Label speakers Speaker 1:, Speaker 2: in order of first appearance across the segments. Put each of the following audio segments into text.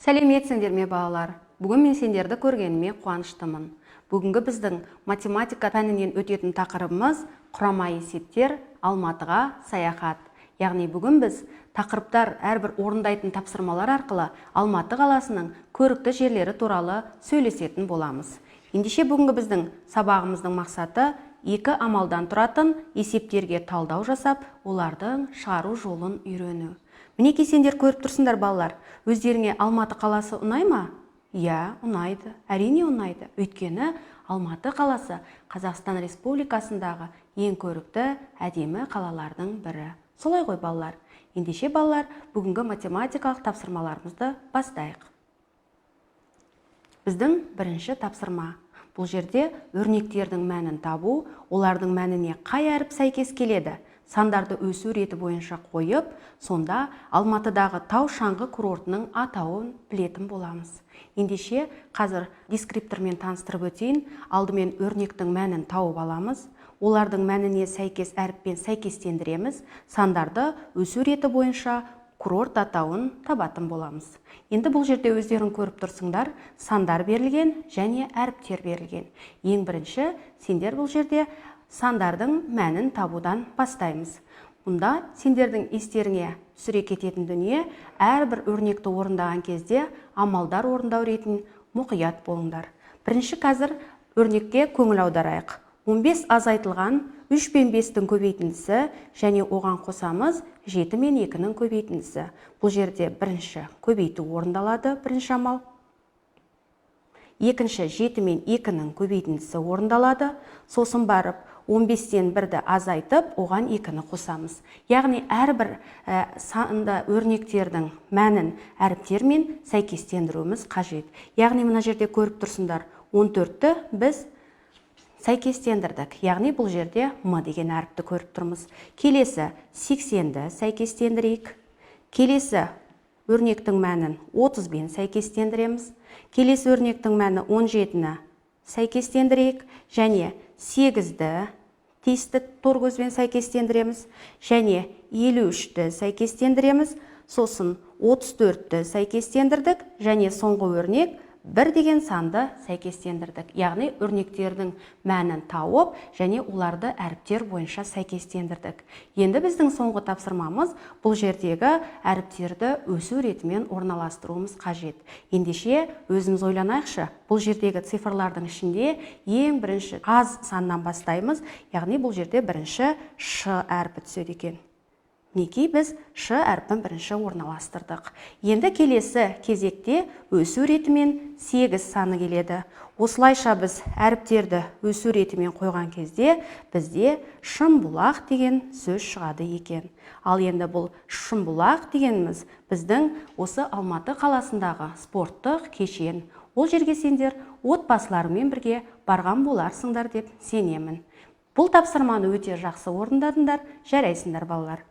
Speaker 1: Сәлеметсіңдер ме, балалар! Бүгін мен сендерді көргеніме қуаныштымын. Бүгінгі біздің математика пәнінен өтетін тақырыбымыз – құрама есептер, Алматыға саяхат. Яғни бүгін біз тақырыптар, әрбір орындайтын тапсырмалар арқылы Алматы қаласының көрікті жерлері туралы сөйлесетін боламыз. Ендеше, бүгінгі біздің сабағымыздың мақсаты – екі амалдан тұратын есептерге талдау жасап, олардың шығару жолын үйрену. Мінекей, сендер көріп тұрсыңдар, балалар. Өздеріңе Алматы қаласы ұнай ма? Иә, ұнайды, әрине, ұнайды. Өйткені Алматы қаласы – Қазақстан Республикасындағы ең көрікті, әдемі қалалардың бірі. Солай ғой, балалар? Ендеше, балалар, бүгінгі математикалық тапсырмаларымызды бастайық. Біздің бірінші тапсырма: бұл жерде өрнектердің мәнін табу, олардың мәніне қай әріп сәйкес келеді, сандарды өсу реті бойынша қойып, сонда Алматыдағы тау шаңғы курортының атауын білетін боламыз. Ендеше, қазір дескриптормен таныстырып өтейін. Алдымен өрнектің мәнін тауып аламыз, олардың мәніне сәйкес әріппен сәйкестендіреміз, сандарды өсу реті бойынша курорт атауын табатын боламыз. Енді бұл жерде өздерің көріп тұрсыңдар, сандар берілген және әріптер берілген. Ең бірінші сендер бұл жерде сандардың мәнін табудан бастаймыз. Мұнда сендердің естеріңе түсіре кететін дүние: әрбір өрнекті орындаған кезде амалдар орындау ретін мұқият болыңдар. Бірінші қазір өрнекке көңіл аударайық. 15 азайтылған 3 пен 5-тің көбейтіндісі және оған қосамыз 7 мен 2-нің көбейтіндісі. Бұл жерде бірінші көбейту орындалады, бірінші амал. Екінші 7 мен 2-нің көбейтіндісі орындалады. Сосын барып 15-тен бірді азайтып, оған 2-ні қосамыз. Яғни әрбір санды өрнектердің мәнін әріптермен сәйкестендіруіміз қажет. Яғни мына жерде көріп тұрсыңдар, 14-ті біз сәйкестендірдік. Яғни бұл жерде М деген әріпті көріп тұрмыз. Келесі 80-ді сәйкестендірейік. Келесі өрнектің мәнін 30-бен сәйкестендіреміз. Келесі өрнектің мәні 17-ні сәйкестендірейік және 8-ді тиісті торкөзбен сәйкестендіреміз және 53-ті сәйкестендіреміз. Сосын 34-ті сәйкестендірдік және соңғы өрнек 1 деген санды сәйкестендірдік. Яғни өрнектердің мәнін тауып және оларды әріптер бойынша сәйкестендірдік. Енді біздің соңғы тапсырмамыз: бұл жердегі әріптерді өсу ретімен орналастыруымыз қажет. Ендеше, өзіміз ойланайықшы. Бұл жердегі цифрлардың ішінде ең бірінші аз саннан бастаймыз. Яғни бұл жерде бірінші Ш әрпі түседі екен. Мінекей, біз Ш әрпін бірінші орналастырдық. Енді келесі кезекте өсу ретімен 8 саны келеді. Осылайша біз әріптерді өсу ретімен қойған кезде бізде Шымбұлақ деген сөз шығады екен. Ал енді бұл Шымбұлақ дегеніміз – біздің осы Алматы қаласындағы спорттық кешен. Ол жерге сендер отбасыларымен бірге барған боларсыңдар деп сенемін. Бұл тапсырманы өте жақсы орындадыңдар, жарайсыңдар, балалар!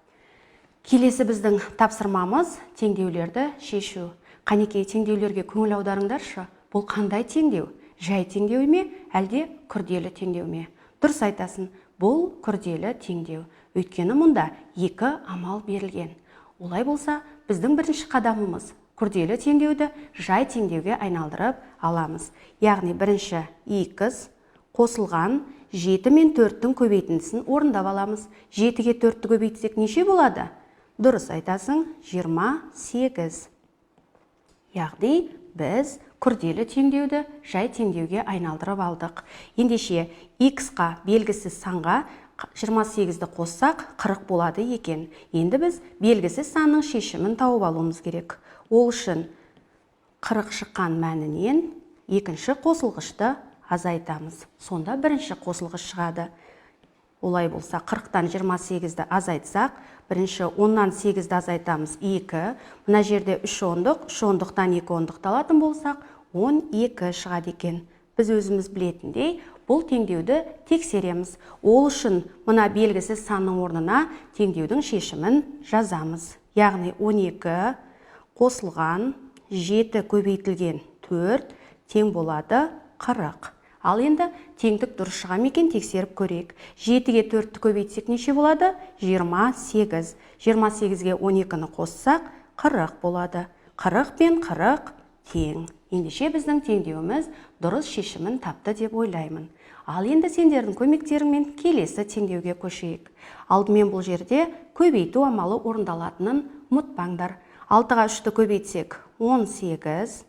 Speaker 1: Келесі біздің тапсырмамыз – теңдеулерді шешу. Қанекей, теңдеулерге көңіл аударыңдаршы. Бұл қандай теңдеу? Жай теңдеу ме, әлде күрделі теңдеу ме? Дұрыс айтасың, бұл күрделі теңдеу. Өйткені мұнда екі амал берілген. Олай болса, біздің бірінші қадамымыз – күрделі теңдеуді жай теңдеуге айналдырып аламыз. Яғни бірінші x қосылған 7 мен 4-тің көбейтіндісін орындап аламыз. 7-ге 4-ті көбейтсек, неше болады? Дұрыс айтасың, 28. Яғни біз күрделі теңдеуді жай теңдеуге айналдырып алдық. Ендеше, x-қа, белгісіз санға 28-ді қоссақ, 40 болады екен. Енді біз белгісіз санның шешімін тауып алуымыз керек. Ол үшін 40 шыққан мәнінен екінші қосылғышты азайтамыз. Сонда бірінші қосылғыш шығады. Олай болса, 40-тан 28-ді азайтсақ, бірінші 10-нан 8-ді азайтамыз, 2. Мына жерде 3 ондық, 3 ондықтан 2 ондықты алатын болсақ, 12 шығады екен. Біз өзіміз білетіндей, бұл теңдеуді тексереміз. Ол үшін мына белгісіз санның орнына теңдеудің шешімін жазамыз. Яғни 12 қосылған 7 көбейтілген 4 тең болады 40. Ал енді теңдік дұрыс шыға ма екен, тексеріп көрейік. 7-ге 4-ті көбейтсек, неше болады? 28. 28-ге 12-ні қоссақ, 40 болады. 40 пен 40. тең. Ендеше біздің теңдеуіміз дұрыс шешімін тапты деп ойлаймын. Ал енді сендердің көмектеріңмен келесі теңдеуге көшейік. Алдымен бұл жерде көбейту амалы орындалатынын ұмытпаңдар. 6-ға 3-ті көбейтсек 18.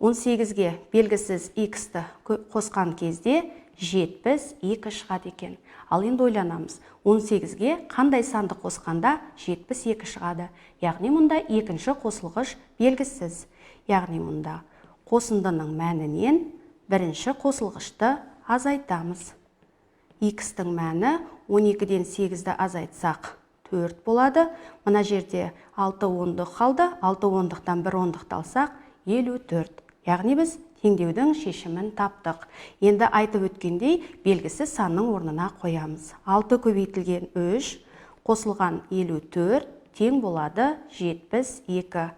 Speaker 1: 18-ге белгісіз х-ті қосқан кезде 72 шығады екен. Ал енді ойланамыз, 18-ге қандай санды қосқанда 72 шығады? Яғни мұнда екінші қосылғыш белгісіз. Яғни мұнда қосындының мәнінен бірінші қосылғышты азайтамыз. Х-тің мәні 12-ден 8-ді азайтсақ 4 болады. Мына жерде 6 ондық қалды. 6 ондықтан 1 ондықты алсақ 54. Яғни біз теңдеудің шешімін таптық. Енді айтып өткендей, белгісіз санның орнына қоямыз. 6 көбейтілген 3 қосылған 54 тең болады 72.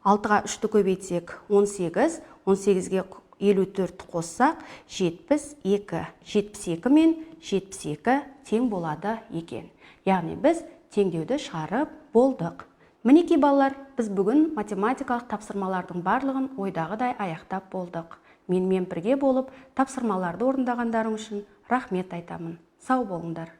Speaker 1: 6-ға 3-ті көбейтсек 18, 18-ге 54 қоссақ 72. 72 мен 72 тең болады екен. Яғни біз теңдеуді шығарып болдық. Мінекей балалар, біз бүгін математикалық тапсырмалардың барлығын ойдағыдай аяқтап болдық. Менімен бірге болып тапсырмаларды орындағандарың үшін рахмет айтамын. Сау болыңдар.